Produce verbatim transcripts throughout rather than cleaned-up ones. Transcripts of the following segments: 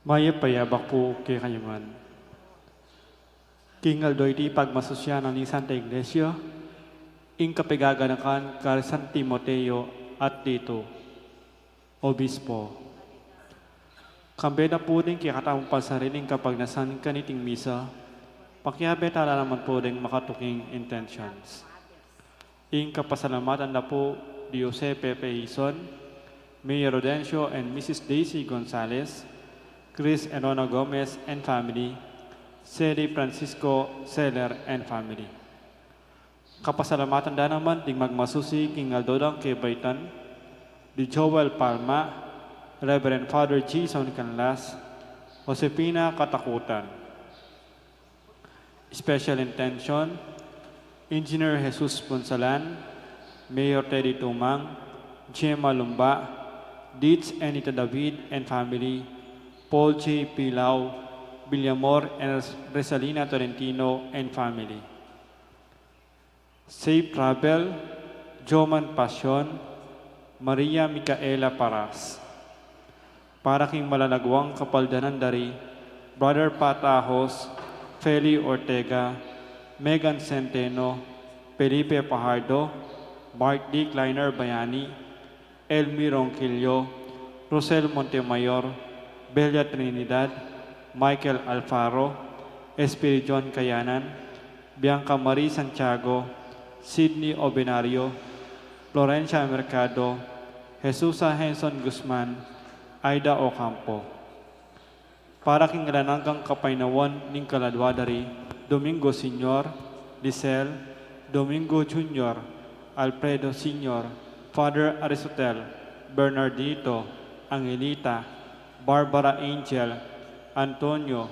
Mayap a yabak pu kekayu ngan. King aldo iti pagmasusyan na ning Santa Iglesia, ing kapagaganakan kang San Timoteo at Tito, Obispo. Kambe na pu ding kekatamung pansariling kapagnasan kaniting misa, pakiabe tala naman pu ding makatuking intentions. Ing kapasalamatan da pu di Jose Pepe Hizon, Mayor Rodencio and Missus Daisy Gonzalez, Chris and Rona Gomez and family, Sally Francisco Seller and family. Kapasalamatan da naman ding magmasusi king aldo dang kebaitan, di Joel Palma, Reverend Father Jason Canlas, Josefina Katakutan. Special intention, Engineer Jesus Punsalan, Mayor Teddy Tumang, Gemma Lumba, Ditch Anita David and family, Paul J Pilau, Villamor and Res-, Resalina Tolentino and family. Safe travel, Joman Pasion, Maria Micaela Paras. Para king malalaguang kapaldanan da ri Brother Pat Ahos, Feli Ortega, Megan Centeno, Felipe Fajardo, Mark D. Kleiner Bayani, Elmi Ronquillo, Rosel Montemayor, Belia Trinidad, Michael Alfaro, Espiridion Kayanan, Bianca Marie Santiago, Sydney Obenario, Florencia Mercado, Jesusa Henson Guzman, Aida Ocampo. Para king alang anggang kapaynawan ning kaladua da ri Domingo Senior, Lisel, Domingo Junior, Alfredo Senior, Father Aristotel, Bernardito, Angelita, Barbara Angel, Antonio,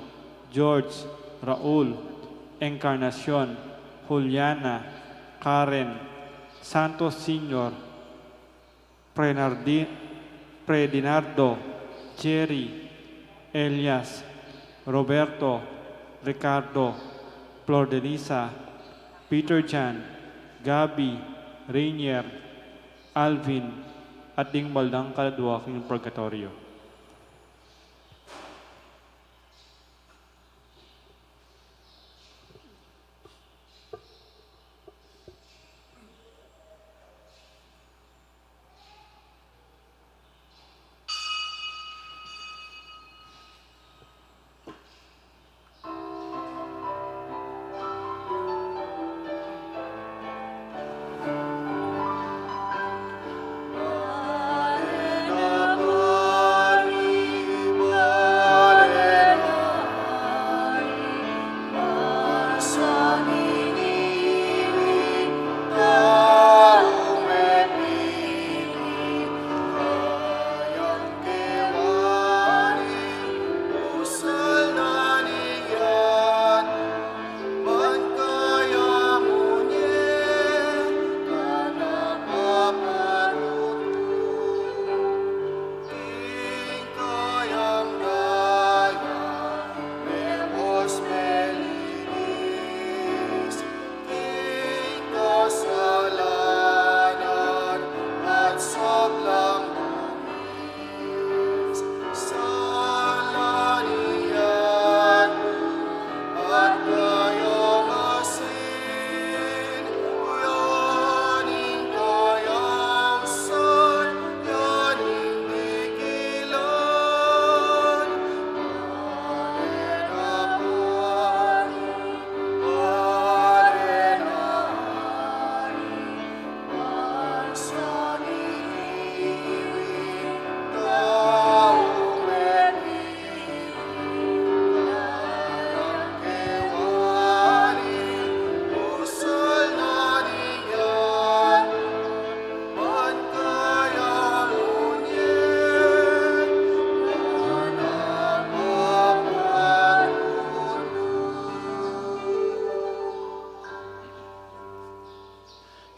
George, Raul, Encarnacion, Juliana, Karen, Santos Senior, Prenardi-, Predinardo, Jerry, Elias, Roberto, Ricardo, Flordelisa, Peter Jan, Gabby, Rainier, Alvin, at ding mal dang kaladua king purgatoryo.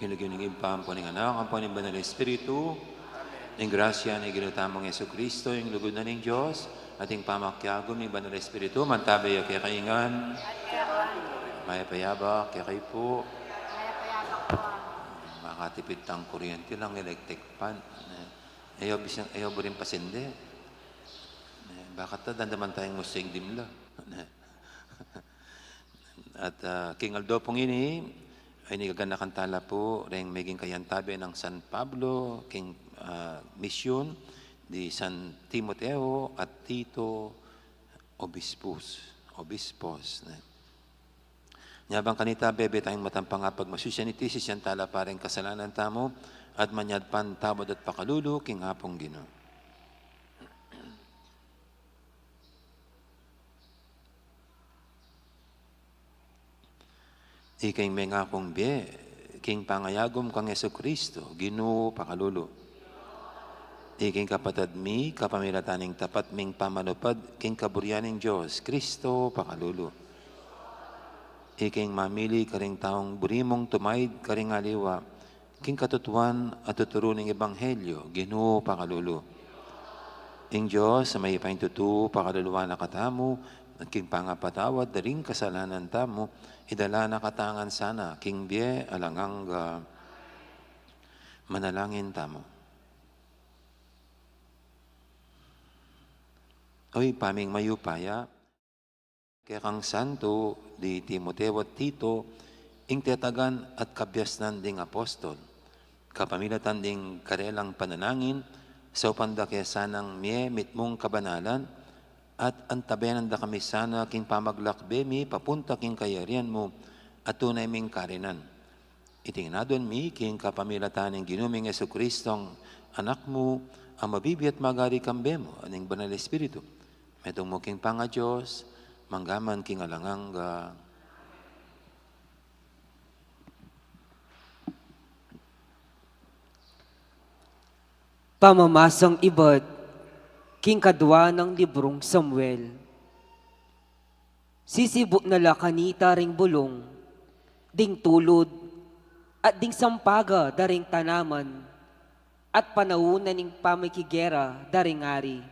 King lagyu ning Ibpa, ampo ning Anak, ampo ning Banal a Espiritu. Ing grasya ning Ginu tamung Jesucristo, ing lugud na ning Dios, at ing pamakiagum ning Banal a Espiritu, mantabe ya kekayu ngan. Mayap a yabak kekayu pu. Makatipid tang kuryente lang, electric fan. E yu bisang, e yu buring pasende. Bakit ta dandaman tayang musing dimla? At, ah, king aldo pung ini, ay nigaganakan tala pu, reng meging kayantabe nang San Pablo, king, ah, misyun, di San Timoteo at Tito, obispos, obispos, ne? Nyabang kanita, bebe tayang matampang apagmasusyan iti, sisian tala pa reng kasalanan tamu, at manyad pan tawad at pakalulu, king Apung Ginu. Ikeng mengakung bie, king pangayagum kang Jesucristo, Ginu, pakalulu. Ikeng kapatad mi, kapamilatan ning tapat ming pamanupad, king kaburian ning Dios, Cristo, pakalulu. Ikeng mamili karing taung buri mung tumaid karing aliwa, king katutuan at tuturu ning ebanghelyo, Ginu, pakalulu. Ing Dios a mayupaya king tutu, pakaluluan na katamu, at king pangapatawad da ring kasalanan tamu, idala na katamu ngan sana king bie alang angga. Manalangin tamu. O Ibpa ming mayupaya, kekang santo di Timoteo at Tito, ing tetagan at kabiasnan ding apostol. Kapamilatan ding karelang panalangin, saupan da ke sanang mie mitmung kabanalan, at antabayanan da kami sana king pamaglakbe mi papunta king kayarian mu at tunay ming karinan. Iti ngan aduan mi king kapamilatan ning Ginu ming Jesucristo, a Anak mu, a mabibie at magari kambe mu at ning Banal Espiritu, metung mu king pangaDios, mangga man king alang angga. Pamamasang ibat king kadua nang librung Samuel. Sisibu na la kanita ring bulung, ding tulud, at ding sampaga da ring tanaman, at panaun na ning pamikigera da ring ari.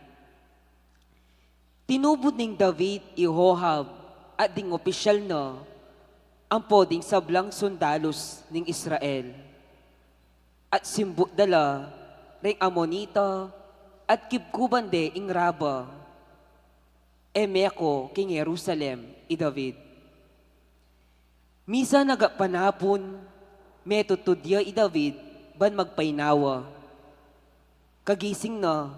Tinubu neng David i Joab at ding opisyal na ampo ding sablang sundalus ning Israel. At simbut da la ring Amonita at kibkuban de ing Raba. E meko king Jerusalem i David. Misan agapanapun, metutud ya i David ban magpainawa. Kagising na,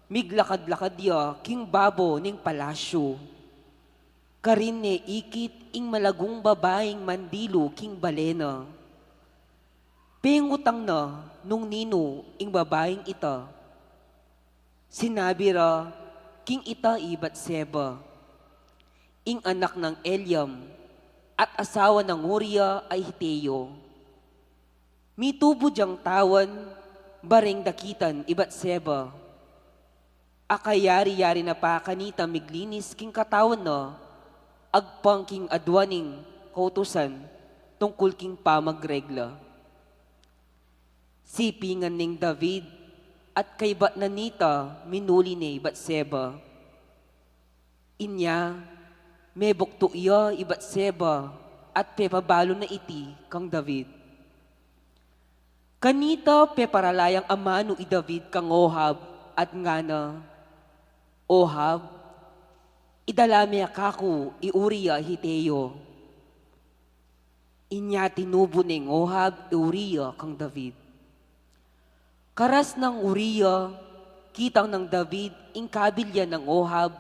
miglakad-lakad ya king babo ning palasyu. Karin ne ikit ing malagung babaing mandilu king bale na. Pengutang na nung ninu ing babaing ita. Sinabi ra king ita i Batseba, ing anak nang Eliam, at asawa nang Uria a Heteo. Mitubu dyang tawan, bareng dakitan i Batseba. Akayari-yari na pa kanita miglinis king katawan na, agpang king aduan ning kautusan tungkul king pamagregla. Sipingan neng David, at kaybat na nita minuli ne i Batseba. Inya, mebuktu ya i Batseba, at pepabalu na iti kang David. Kanita peparala yang amanu i David kang Joab, at ngana, Joab, idala me kaku i Uria Heteo. Inya tinubu neng Joab i Uria kang David. Karas nang Uria, kitang nang David ing kabilyan nang Joab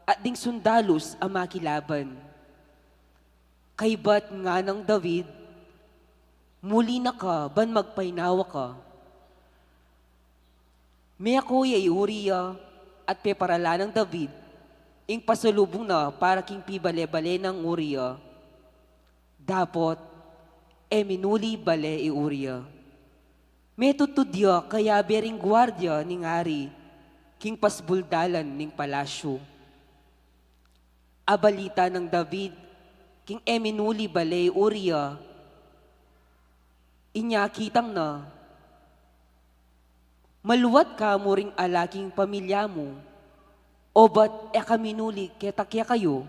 at ding sundalus a makilaban. Kaybat nganang David, muli na ka ban magpainawa ka. Meko ya i Uria at peparala nang David ing pasalubung na para king pibale-bale nang Uria. Dapot, e minuli bale i Uria. Metutud ya kayabe ring guardia ning ari king pasbul dalan ning palasyu. Abalita nang David king e minuli bale i Uria, inya kitang na, maluat ka mu ring ala king pamilya mu, obat e ka minuli keta kekayu?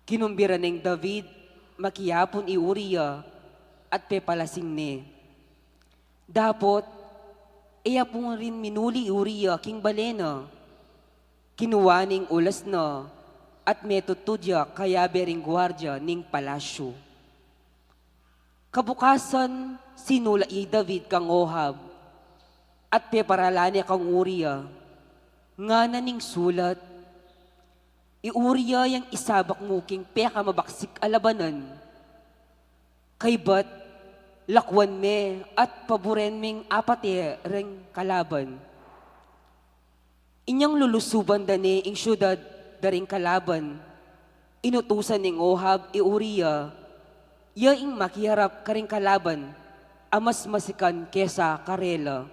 Kinumbira neng David makiapun i Uria at pepalasing ne. Dapot, E ya pung rin minuli i Uria king bale na. Kinua ne ing ulas na at metutud ya kayabe ring guardia ning palasyu. Kabukasan, sinula i David kang Ohab at peparalan ne kang Uria, ngana ning sulat, "I Uria yang isabak mu king pekamabaksik a labanan. Kaybat, lakuan me at paburen meng apate ring kalaban." Inyang lulusuban da ne ing syudad da ring kalaban, inutusan neng Ohab i Uria, ya ing makiharap karing kalaban a mas masikan kesa karela.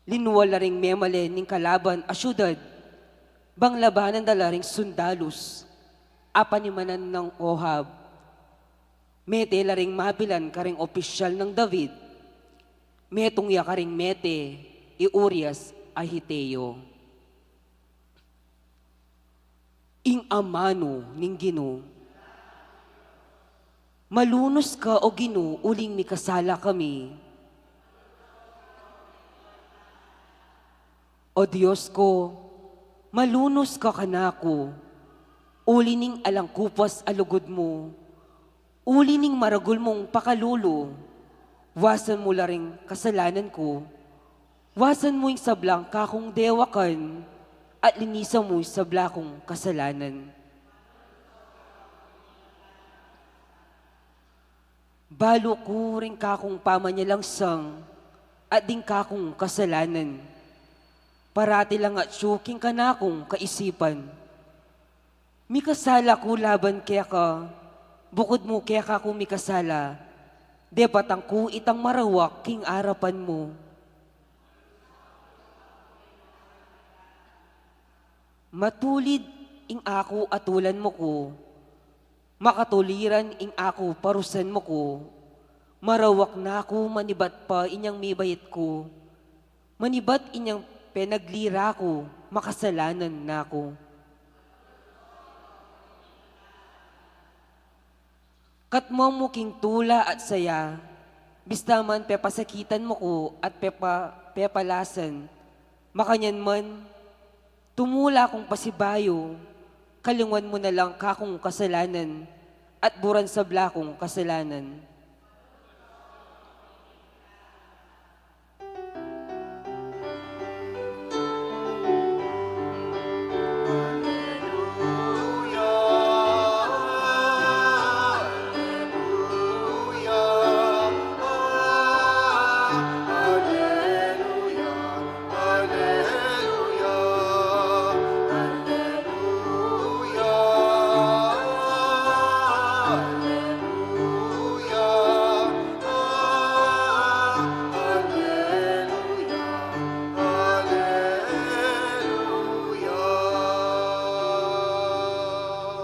Linwal la ring memalen ning kalaban a syudad, bang labanan da la ring sundalus. Apanimanan nang Ohab, mete la ring mabilan karing opisyal nang David, metung ya karing mete i Urias a Heteo. Ing amanu ning Ginu. Malunus ka, O Ginu, uling mikasala kami. O Dios ku, malunus ka kanaku, uli ning alang kupas a lugud mu, uli ning maragul mung pakalulu. Wasan mu la ring kasalanan ku, wasan mu ing sablang kakung dewakan, at linisan mu ing sabla kung kasalanan. Balu ku ring kakung pamanyalangsang at ding kakung kasalanan. Parati lang atyu king kanakung kaisipan. Mikasala ku laban keka, bukud mu keka ku mikasala, depatan ku itang marawak king arapan mu. Matulid ing aku atulan mu ku, makatuliran ing aku parusan mu ku, marawak na ku manibat pa inyang mibait ku, manibat inyang penaglira ku, makasalanan na ku. Katmang mu king tula at saya, bista man pepasakitan mu ku at pepa-, pepalasan, makanyan man, tumula kung pasibayu, kalinguan mu na lang kakung kasalanan at buran sabla kung kasalanan. Aleluya, aleluya.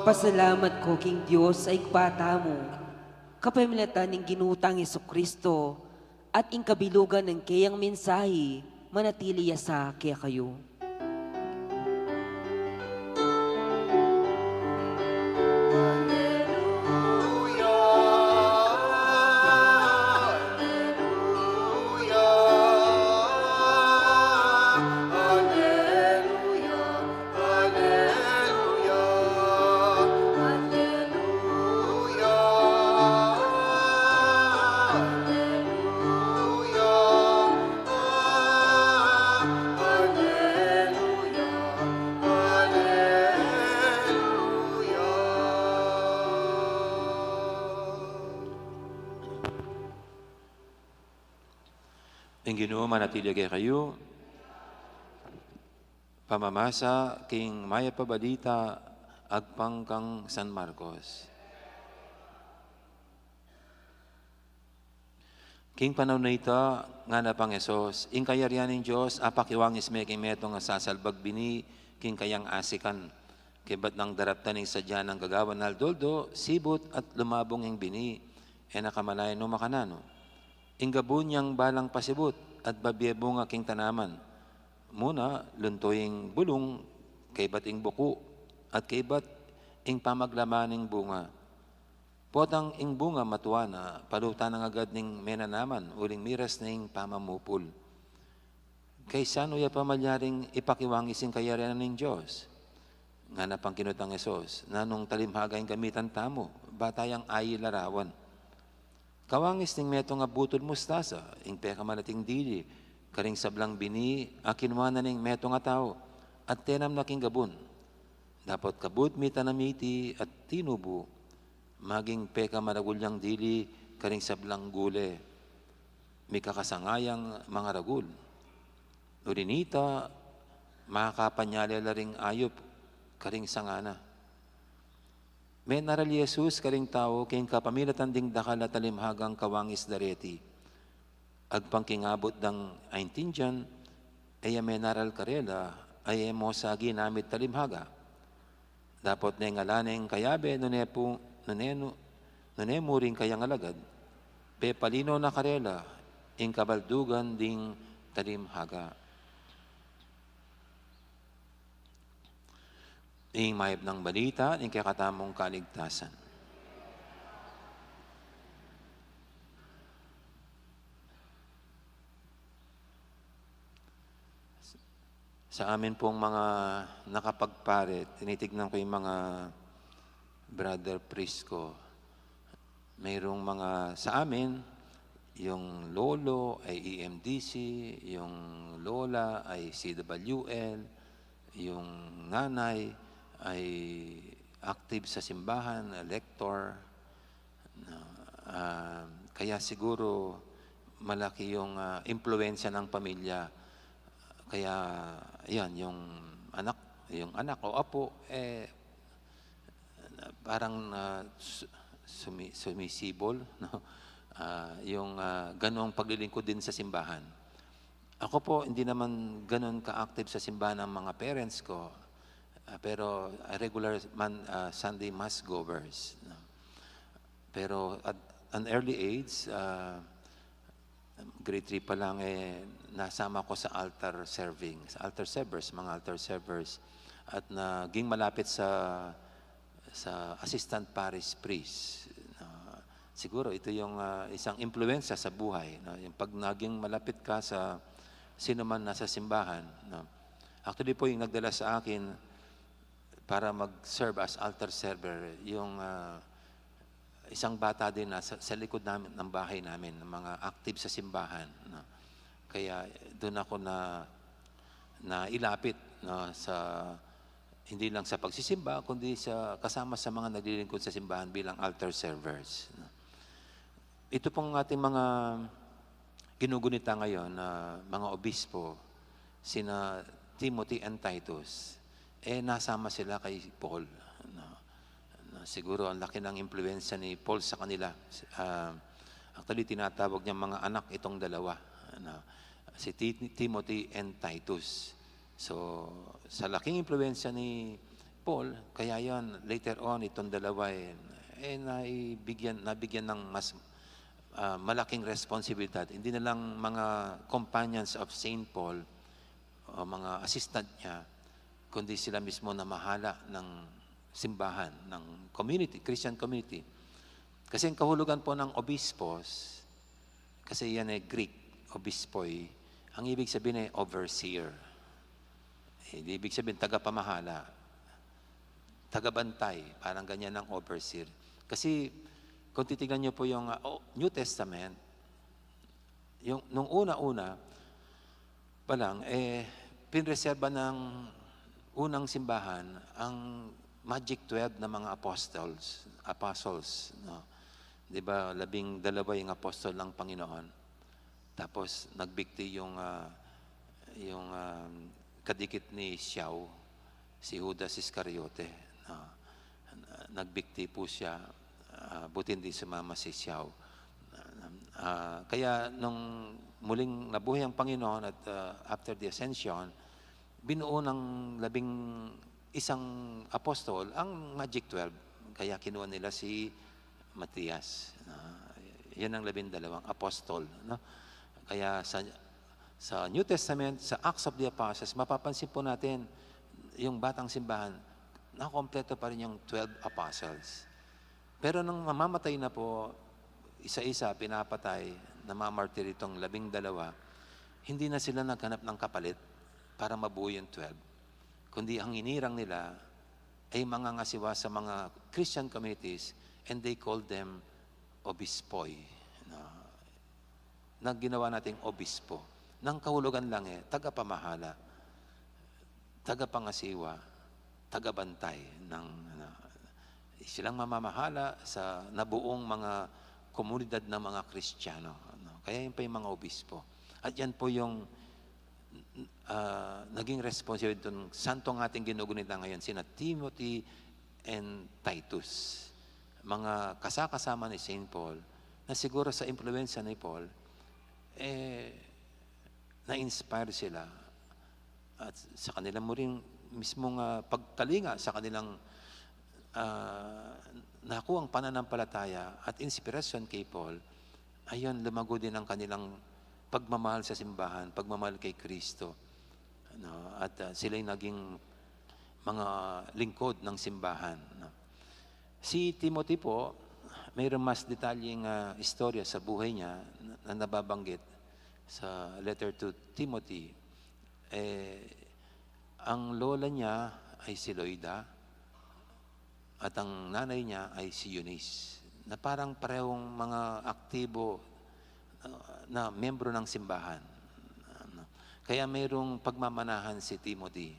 Pasalamat ku king Dios a Ibpa tamu, kapamilatan ning Ginu tang Jesucristo, at ing kabilugan ning keyang mensahe, manatili ya sa kekayu. Ing Ginu manatili kekayu. Pamamasa king Mayap a Balita agpang kang San Marcos. King panaun a ita, ngana pang Jesus, ing kayarian ning Dios apakiwangis me king metung a sasalbag bini king kayang asikan. Kaybat nang daraptan ing sadya nang gagawan aldo-aldo, sibut at lumabung ing bini, e na kamalayan nu makananu. Ing gabun yang balang pasibut at babie bunga king tanaman. Muna, lunto ing bulung, kaybat ing buku, at kaybat ing pamaglaman ning bunga. Potang ing bunga matua na, palutan na agad ning menanaman, uling miras na ing pamamupul. Kaysa nu ya pa malyaring ipakiwangis ing kayarian ning Dios? Ngana pang kinutang Jesus, nanung talimhaga ing gamitan tamu, bata yang ayi larawan. Kawangis ning metung a butul mustasa, ing pekamalating dili, karing sablang bini, a kinua na ning metung a tau, at tenam na king gabun. Dapot kabud mitanam iti at tinubu, maging pekamaragul yang dili, karing sablang gule, mikakasangayang mangaragul. Nune nita, makapanyale la ring ayup, karing sanga na. Menaral i Jesus karing tau king kapamilatan ding dakal a talimhagang kawangis da reti. Agpang king abut dang aintindian, e ya menaral karela, a e mo sa ginamit talimhaga. Dapot ne ngala neng kayabe, nune pu, nune nu, nune mu ring kayang alagad, pepalino na karela, ing kabaldugan ding talimhaga. Ing mayap nang balita ning kekatamung kaligtasan. Sa amin pong mga nakapagpare, tinitignan ko yung mga brother priest ko. Mayroong mga sa amin, yung lolo ay E M D C, yung lola ay C W L, yung nanay ay active sa simbahan, lector. No? Ah, kaya siguro malaki yung, ah, impluwensya ng pamilya. Kaya, yan, yung anak, yung anak o apo, eh, parang, ah, su-, sumi-, sumisibol, no? Ah, yung, ah, ganong paglilingkod din sa simbahan. Ako po, hindi naman ganon ka-active sa simbahan ang mga parents ko, ah, pero, ah, regular man, ah, Sunday mass goers, no? Pero at an early age, ah, grade three pa lang, eh, nasama ko sa altar serving, sa altar servers, mga altar servers. At naging malapit sa, sa assistant parish priest. Ah, siguro ito yung, ah, isang impluwensya sa buhay, no? Yung pag naging malapit ka sa sino man nasa simbahan, no? Actually po, yung nagdala sa akin para mag-serve as altar server, yung, ah, isang bata din na sa, sa likod namin, ng bahay namin, ng mga active sa simbahan, no? Kaya doon ako na, nailapit, no, sa, hindi lang sa pagsisimba, kundi sa, kasama sa mga naglilingkod sa simbahan bilang altar servers, no? Ito pong ating mga ginugunita ngayon na mga obispo, sina Timothy and Titus, eh, nasama sila kay Paul, no? Na siguro ang laki ng impluwensya ni Paul sa kanila. Ah, actually, tinatawag niya mga anak itong dalawa, no? Si Ti-, Timothy and Titus. So, sa laking impluwensya ni Paul, kaya yan, later on, itong dalawa, eh, eh, naibigyan, nabigyan ng mas, ah, malaking responsibilidad. Hindi na lang mga companions of Saint Paul o mga assistant niya, kundi sila mismo na mahala ng simbahan, ng community, Christian community. Kasi ang kahulugan po ng obispos, kasi yan ay Greek, obispoi, ang ibig sabihin ay overseer. Eh, di ibig sabihin, tagapamahala, tagabantay, parang ganyan ang overseer. Kasi kung titignan niyo po yung, ah, o-, New Testament, yung, nung una-una pa lang, eh, pinreserba ng unang simbahan ang Magic Twelve na mga apostles, apostles, no? Di ba, labing dalawa yung apostol ng Panginoon? Tapos nagbigti yung, ah, yung, ah, kadikit ni Xiao, si Judas Iscariote, no? Nagbigti po siya, ah, buti hindi sumama si Xiao. Ah, kaya nung muling nabuhay ang Panginoon at, ah, after the Ascension, binuo ng labing isang apostol ang Magic Twelve. Kaya kinuha nila si Matias. Ah, yan ang labindalawang apostol, no? Kaya sa, sa New Testament, sa Acts of the Apostles, mapapansin po natin yung batang simbahan, nakompleto pa rin yung twelve apostles. Pero nung mamamatay na po, isa-isa, pinapatay, namamartir itong labing dalawa, Hindi na sila naghanap ng kapalit para mabuo yung twelve, kundi ang hinirang nila ay mangangasiwa sa mga Christian communities, and they called them obispoi, no? Na ginawa nating obispo. Nang kahulugan lang eh, tagapamahala, tagapangasiwa, tagabantay ng, ano, silang mamamahala sa nabuong mga komunidad ng mga Kristiyano, no? Kaya yun pa yung mga obispo. At yan po yung, ah, naging responsibilidad ng santong ating ginugunita ngayon, sina Timothy and Titus. Mga kasakasama ni Saint Paul na siguro sa impluwensya ni Paul, eh, na-inspire sila at sa kanilang muling mismong, ah, pagkalinga sa kanilang, ah, nakuang pananampalataya at inspirasyon kay Paul, ayun, lumago din ang kanilang pagmamahal sa simbahan, pagmamahal kay Kristo, no? At, ah, sila'y naging mga lingkod ng simbahan, no? Si Timothy po, mayroong mas detalyeng, ah, istorya sa buhay niya na, na nababanggit sa letter to Timothy. Eh, ang lola niya ay si Loida at ang nanay niya ay si Eunice, na parang parehong mga aktibo, ah, na miyembro ng simbahan. Ano, kaya mayroong pagmamanahan si Timothy.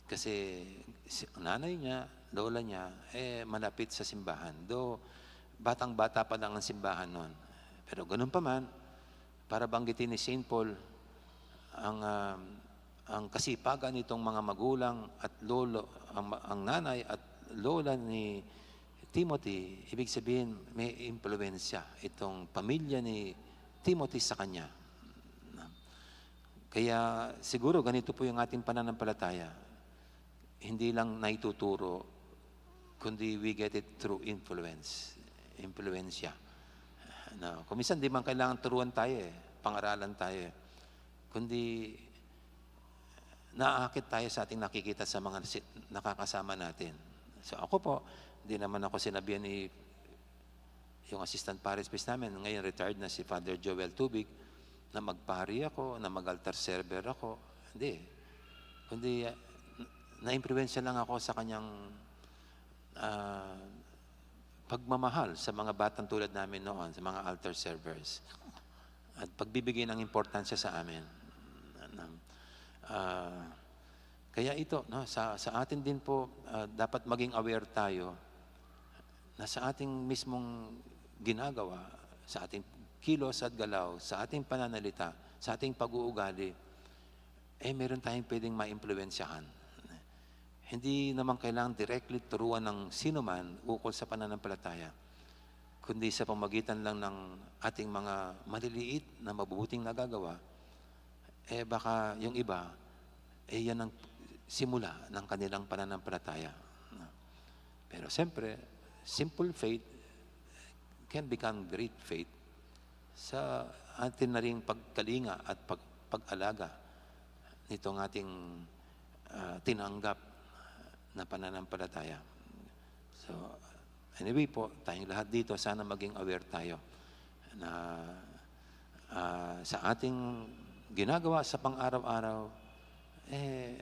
Kasi si nanay niya, lola niya, eh, malapit sa simbahan. Though, batang-bata pa lang ang simbahan noon. Pero ganun pa man, para banggitin ni Saint Paul ang, ah, ang kasipagan nitong mga magulang at lolo, ang, ang nanay at lola ni Timothy, ibig sabihin, may impluwensya itong pamilya ni Timothy sa kanya. Kaya siguro ganito po yung ating pananampalataya. Hindi lang naituturo, kundi we get it through influence, impluwensya. Na, kung minsan, di man kailangan turuan tayo eh, pangaralan tayo eh. Kundi, naaakit tayo sa ating nakikita sa mga si-, nakakasama natin. So, ako po, di naman ako sinabihan ni yung assistant parish priest namin, ngayon retired na, si Father Joel Tubig, na magpari ako, na mag-altar server ako. Hindi. Kundi, ah, na-impluwensya lang ako sa kanyang, ah, pagmamahal sa mga batang tulad namin noon, sa mga altar servers. At pagbibigay ng importansya sa amin. Ng, ah, kaya ito, no, sa, sa atin din po, ah, dapat maging aware tayo na sa ating mismong ginagawa, sa ating kilos at galaw, sa ating pananalita, sa ating pag-uugali, eh, meron tayong pwedeng maimpluwensyahan. Hindi naman kailangan directly turuan ng sino man ukol sa pananampalataya, kundi sa pamagitan lang ng ating mga maliliit na mabubuting nagagawa, eh, baka yung iba, eh, yan ang simula ng kanilang pananampalataya. Pero siyempre, simple faith can become great faith sa atin na ring pagkalinga at pag-, pag-alaga nitong ating, ah, tinanggap na pananampalataya. So, anyway po, tayong lahat dito, sana maging aware tayo na, ah, sa ating ginagawa sa pang-araw-araw, eh,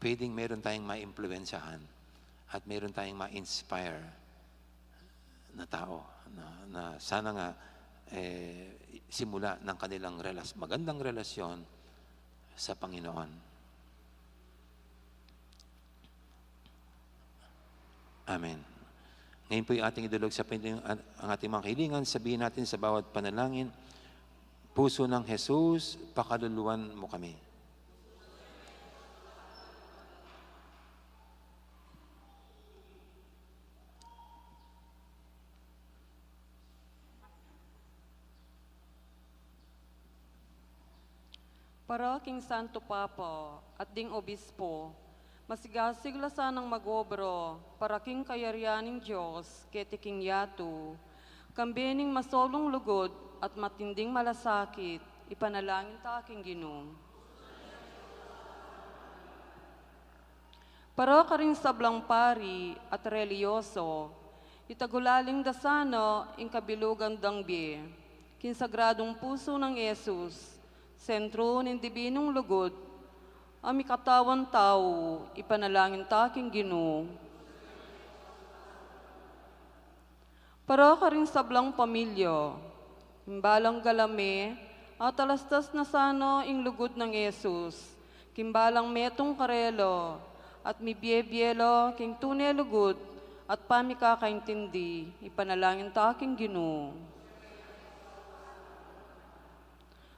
pwedeng meron tayong maimpluwensyahan at meron tayong ma-inspire na tao na, na sana nga, eh, simula ng kanilang relas-, magandang relasyon sa Panginoon. Amen. Ngayon po'y ating idulog sa Panginoon ang, ang ating mga kahilingan. Sabihin natin sa bawat panalangin, "Puso ng Jesus, pakaluluan mo kami." Para king Santo Papa at ding Obispo, masigasig la sanang mag-obra para king kayarian ning Dios keti king yatu, kambe ning masolung lugud at matinding malasakit, ipanalangin ta king Ginu. Para karing sablang pari at relihiyoso, itagulaling da sana ing kabilugan dang bie king Sagradung Pusu nang Jesus, Sentro ning dibinung lugud, a mikatawan tau, ipanalangin ta king Ginu. Para karing sablang pamilya, king balang galame, atalastas na sana ing lugud nang Jesus, king balang metung karela, at mibie-bie la king tune lugud at pamikakaintindi, ipanalangin ta king Ginu.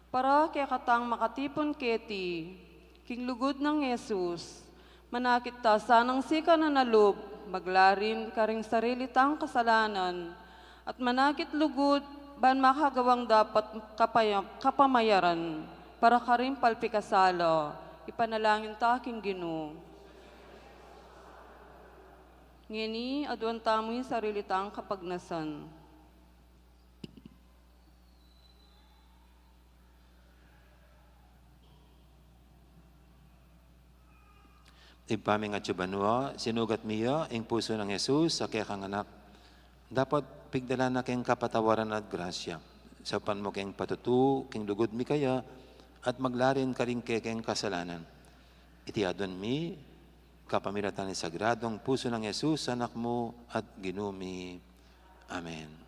Para kekatang makatipun keti, king lugud nang Jesus, manakit ta sanang sikanan a lub, maglarin karing sarili tang kasalanan, at manakit lugud, ban makagawang dapat kapaya-, kapamayaran, para karing palpikasala, ipanalangin ta king Ginu. Ngeni, aduan tamu ing sarili tang kapagnasan. Ibpa mi atsu ka banua, sinugat mi ya ing pusu nang Jesus a kekang Anak. Dapot pigdalan na keng kapatawaran at grasya. Saupan mu keng patutu king lugud mi kaya, at maglarin karing kekeng kasalanan. Iti aduan mi kapamilatan ning sagradung pusu nang Jesus, Anak mu at Ginu mi. Amen.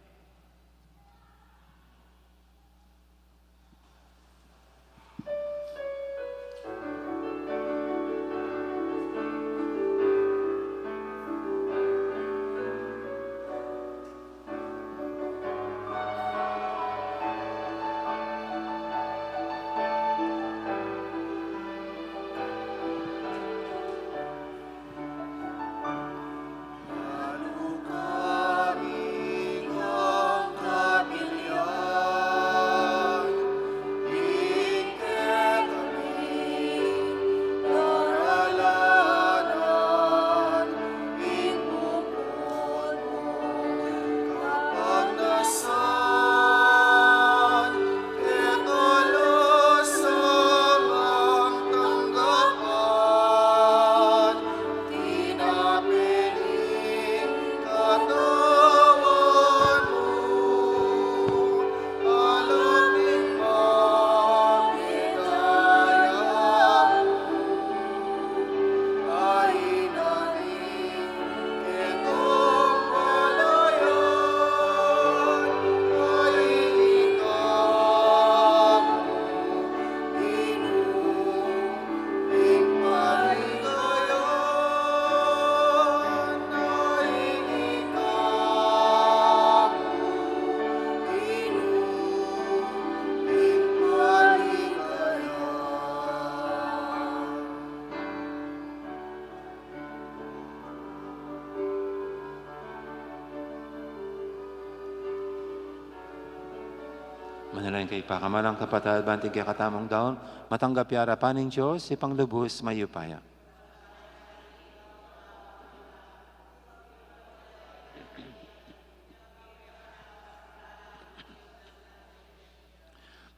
Manalangin kayu pakamalan kung kapatad, ban ing kekatamung daun matanggap ya king arapan ning Dios, Ibpang lubus mayupaya.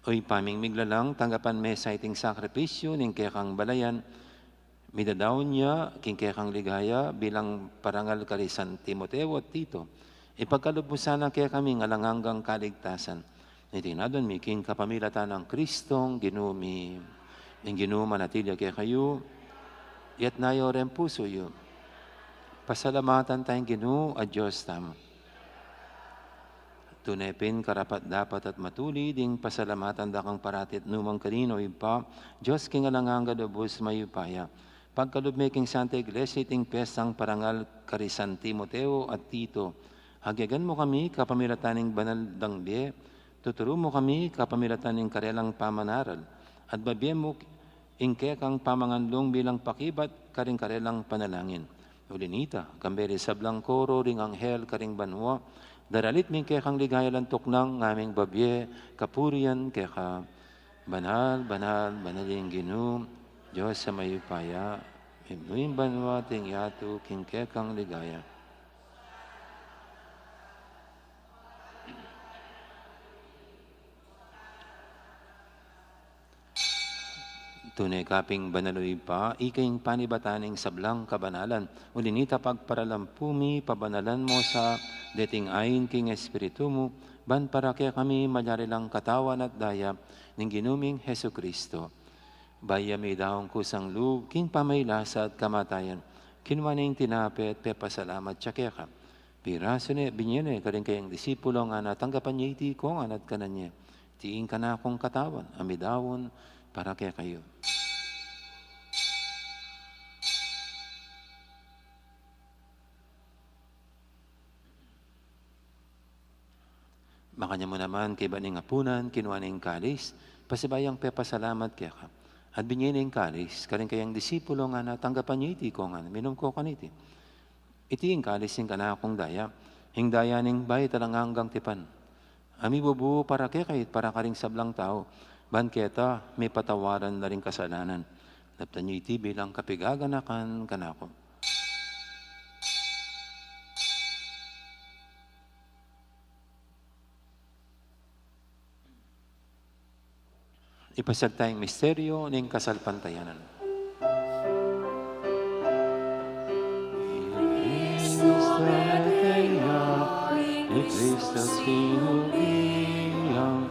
O Ibpa ming miglalang, tanggapan me sa iting sakripisyu ning kekang balayan, midadaun ya king kekang ligaya bilang parangal kari San Timoteo at Tito. Ipagkalub mu sana kekami ing alang anggang kaligtasan. Iti aduan mi king kapamilatan nang Kristong Ginu mi. Ing Ginu manatili ya kekayu. Itas yu reng pusu yu. Pasalamatan taya ing Ginu a Dios tamu. Tune pin karapat-dapat at matulid ing pasalamatan da kang parati at nu man karin, o Ibpa, Dios king alang angga, lubus mayupaya. Pagkalub me king Santa Iglesia iting piestang parangal kari San Timoteo at Tito. Agyagan mu kami kapamilatan ning banal dang bie, tuturu mu kami kapamilatan ning karelang pamanaral, at babie mu ing kekang pamanganlung bilang pakibat karing karelang panalangin. Uli nita, kambe ring sablang koro ring anghel karing banua, daralit mi ing kekang ligaya, lantuk nang ngaming babie kapurian keka. Banal, banal, banal ing Ginu, Dios a mayupaya, mimnu ing banua at ing yatu king kekang ligaya. Tune ka pin banal, o Ibpa, ika ing panibatan ning sablang kabanalan. Uli nita pagparalampu mi, pabanalan mu sa deting ain king Espiritu mu, Ban para kekami malyari lang katawan at daya ning Ginu ming Jesucristo. Bayu ya midaun kusang lub king pamagkasakit at kamatayan, kinua ne ing tinape at pepasalamat ya keka. Pirasu ne, binie ne karing kayang disipulo, ngana, tanggapan ye iti kongan at kanan ye. Iti ing kanakung katawan a midaun para kekayu. Makanyan mu naman kaybat ning apunan, kinua ne ing kalis, pasibayu yang pepasalamat keka. At binie ne ing kalis karing kayang disipulo, ngana, tanggapan ye iti kongan, minum kayu kaniti. Iti ing kalis ning kanakung daya, ing daya ning bayu at alang anggang tipan, a mibubu para kekayu at para karing sablang tau, ban keta mipatawad la ring kasalanan. Daptan ye iti bilang kapaganakan kanaku. Ipasyag taya ing misteryu ning kasalpantayanan. Ni Kristo sinubi yang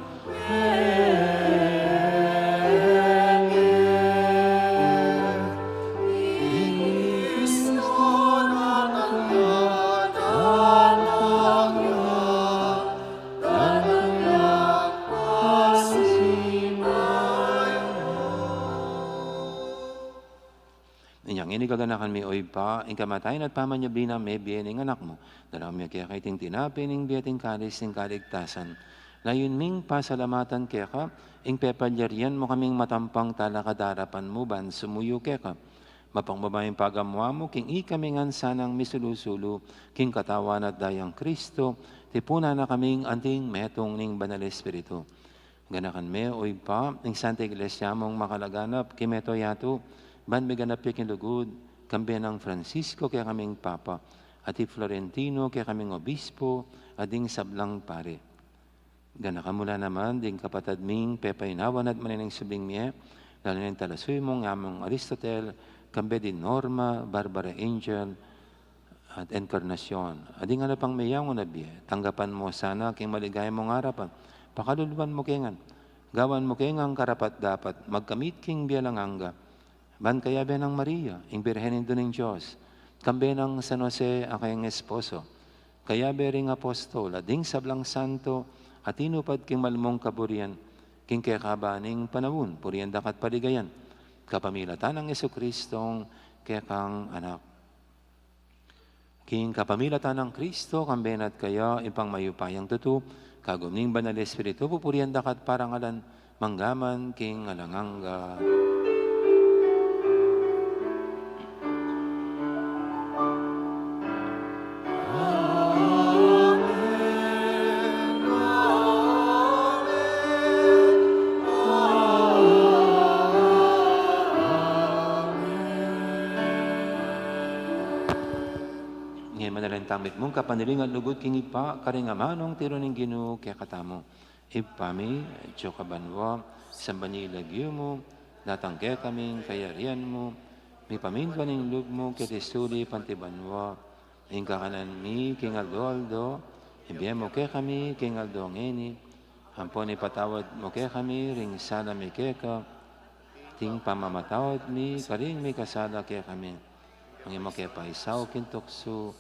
Inya ngeni gaganakan mi, o Ibpa, ing kamatayan at pamanyubli nang mebie ning Anak mu. Daraun mi keka iting tinape ning bie at ing kalis ning kaligtasan. Layun ming pasalamatan keka ing pepalyarian mu kaming matampang talakad king arapan mu ban sumuyu keka. Mapagmabie ing pagamuan mu king ikami ngan sanang misulu-sulu king katawan at dayang Kristo, tipunan na kaming anting metung ning Banal Espiritu. Ganakan me, o Ibpa, ing Santa Iglesia mung makalaganap king mabilug a yatu, ban miganap ya king lugud, kambe nang Francisco kekaming Papa, at i Florentino kekaming Obispo, at ding sablang pari. Ganakan mu la naman ding kapatad ming pepaynawan at maneneng subling mie, lalu na ing talasuyu mung Among Aristotel, kambe di Norma, Barbara Angel, at Encarnacion. At ding ala pang meyangu na bie, tanggapan mu sana king maligaya mung arapan, pakaluluan mu ke ngan, gawan mu ke ngan karapat-dapat magkamit king bie alang angga. Ban kayabe nang Maria, ing Birhen Indu ning Dios, kambe nang San Jose a kayang esposo, kayabe ring apostol, at ding sablang santo a tinupad king malmung kaburian, king kekaban ning panaun, purian da ka at paligayan, kapamilatan nang Jesucristong kekang Anak. King kapamilatan nang Kristo, kambe na at kaya, Ibpang mayupayang tutu, kagum ning Banal Espiritu, pupurian da ka at parangalan, mangga man king alang angga. Ngeni manalangin tamu mitmung kapanaling at lugud king Ibpa, karing amanung tiru ning Ginu kekatamu. Ibpa mi, atiu ka banua, samban ya ing lagyu mu, datang kekami ing kayarian mu, mipamintuan ing lub mu keti sulip anti banua. Ing kakanan mi king aldo-aldo, ibie mu kekami king aldo ngeni, ampon ipatawad mu kekami ring sala mi keka, anti ing pamamatawad mi karing mikasala kekami. Nune e mu ke paisaul king tuksu,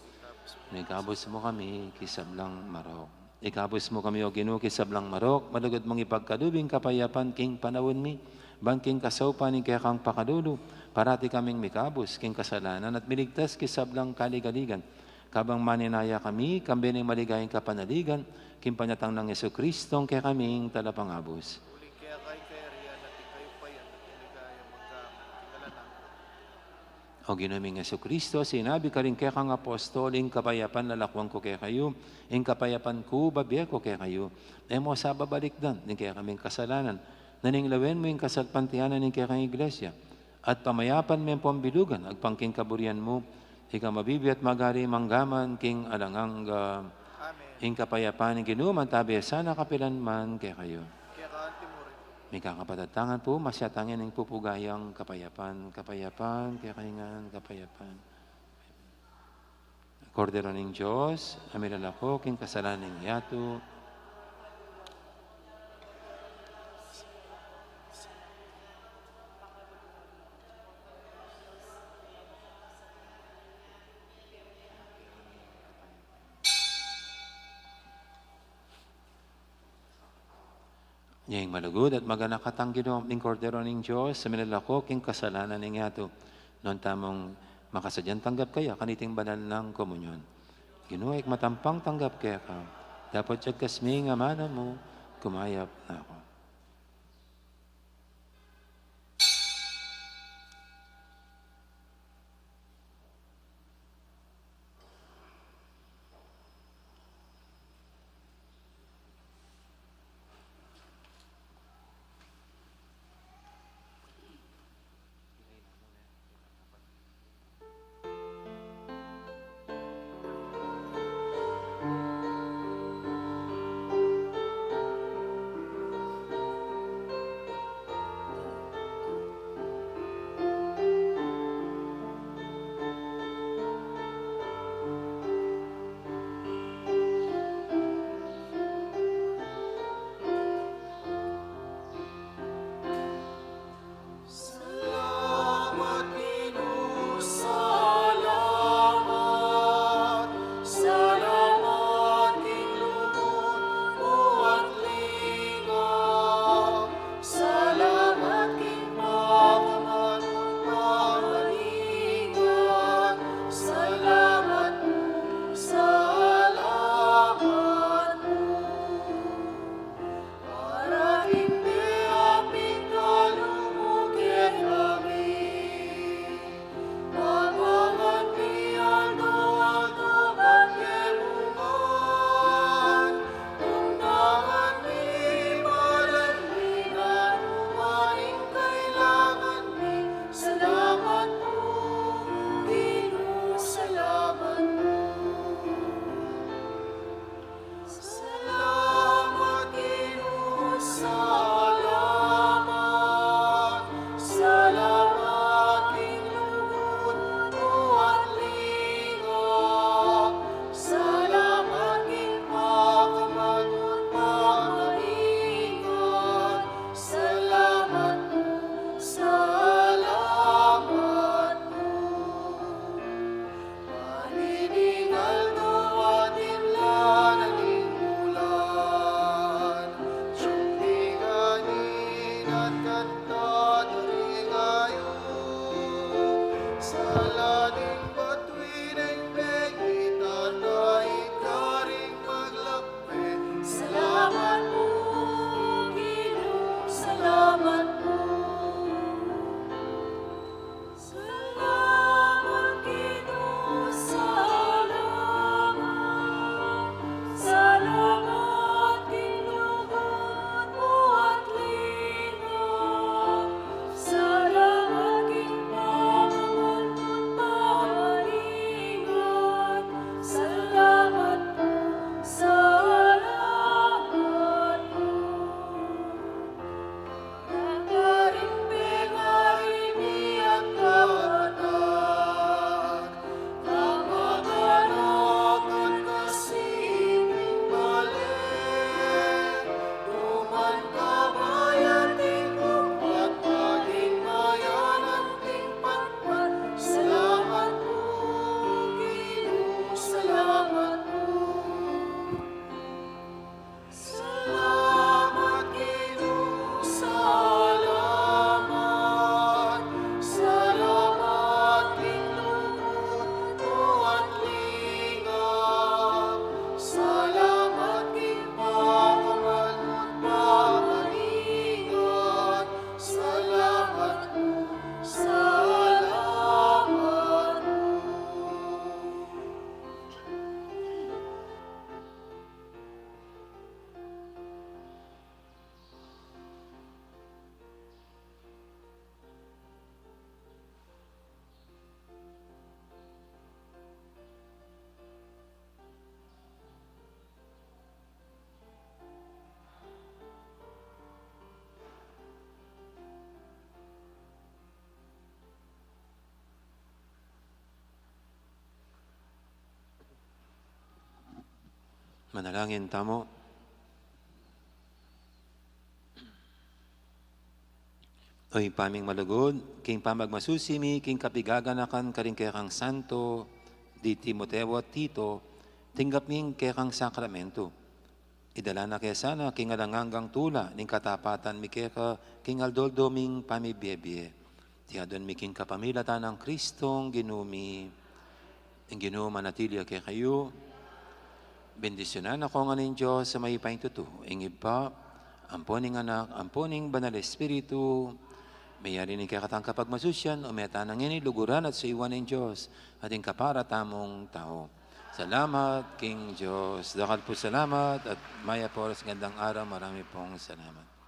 nune ikabus mu kami king sablang marok. Ikabus mu kami, O Ginu, king sablang marok, malugud mung ipagkalub ing kapayapan king panaun mi, ban king kasaupan ning kekang pakalulu, parati kaming mikabus king kasalanan at miligtas king sablang kaligaligan. Kabang maninaya kami, kambe ning maligayang kapanaligan, king panyatang nang Jesucristong kekaming Talapangabus. Uling keka ing kayarian at ing kayupayan at ing ligaya mangga man king alang angga. O Ginu ming Jesucristo, sinabi mu karing kekang apostol, ing kapayapan lalakuan ku kekayu, ing kapayapan ku bibie ku kekayu. E mu sa babalikdan ding kekaming kasalanan, nune lawen mu ing kasalpantayanan ning kekang Iglesia, at pamayapan me ampon bilugan agpang king kaburian mu, ika a mabibie at magari mangga man king alang angga. Amen. Ing kapayapan ning Ginu mantabi sana kapilan man kekayu. Keka anti mu rin. Mikakapatad, tangan pu, masyatang yang ing pupugayan kapayapan, kapayapan, kekayu ngan, kapayapan. Kordero ning Dios, a milalako king kasalanan ning yatu, Nya ing malugud at maganakang Ginu, ing Kordero ning Dios, a milalako king kasalanan ning yatu. Nuan tamung makasadyang tanggap kaya kaniting banal nang komunyon. Ginu, ikmat ampang tanggap keka, dapot agkas mi ing amanu mu, kumayap na ku. Salamat, Ginu, salamat. Salamat king lugud mu at lingap. Salamat king pakamanung pamaningat. Salamat pu, salamat pu. Para king meapin kalub mu kekami. Mamangan mi aldo-aldo ban kekami ngan. Tunangan mi balang mi ngan, umaning kailangan mi. Salamat pu, Ginu, salamat pu. Salamat, Ginu, salamat. Salamat king lugud mu at lingap. Salamat king pakamanung pamaningat. Salamat pu, salamat pu. Maniningal do atin la na ning bulan, sumpikan ing kanta da ring ayup, sala ning batuan ning pegita na ikaring maglakbe. Salamat pu, Ginu, salamat pu. Salamat, Ginu, salamat. Salamat king lugud mu at lingap. Salamat king pakamanung pamaningat. Salamat pu, salamat pu. Karing pengari mi at kapatad, kamag-anak at kasiping bale, numan ka bayan king pupatpat, ing mayan anting patpat. Salamat pu, Ginu, salamat pu. Salamat, Ginu, salamat. Salamat king lugud mu at lingap. Salamat king pakamanung pamaningat. Salamat pu, salamat pu. Manalangin tamu. O Ibpa ming malugud, king pamagmasusi mi king kapigaganakan karing kekang santo di Timoteo at Tito, tinggap mi ing kekang sakramentu. Idala na ke sana king alang anggang tula ning katapatan mi keka king aldo-aldo ming pamibiebie. Iti adwan mi king kapamilatan nang Kristong Ginu mi. Ing Ginu manatili ya kekayu. Bendisyunan na ko ngan ning Dios a mayupayang tutu, ing Ibpa, ampo ning Anak, ampo ning Banal Espiritu. Meyari ning kekatang kapagmasusyan, o meta na ngeni luguran at sa iwan ning Dios, at ing kapara tamung tau. Salamat king Dios. Dakal pu salamat at mayap a oras, gandang araw, marami pong salamat.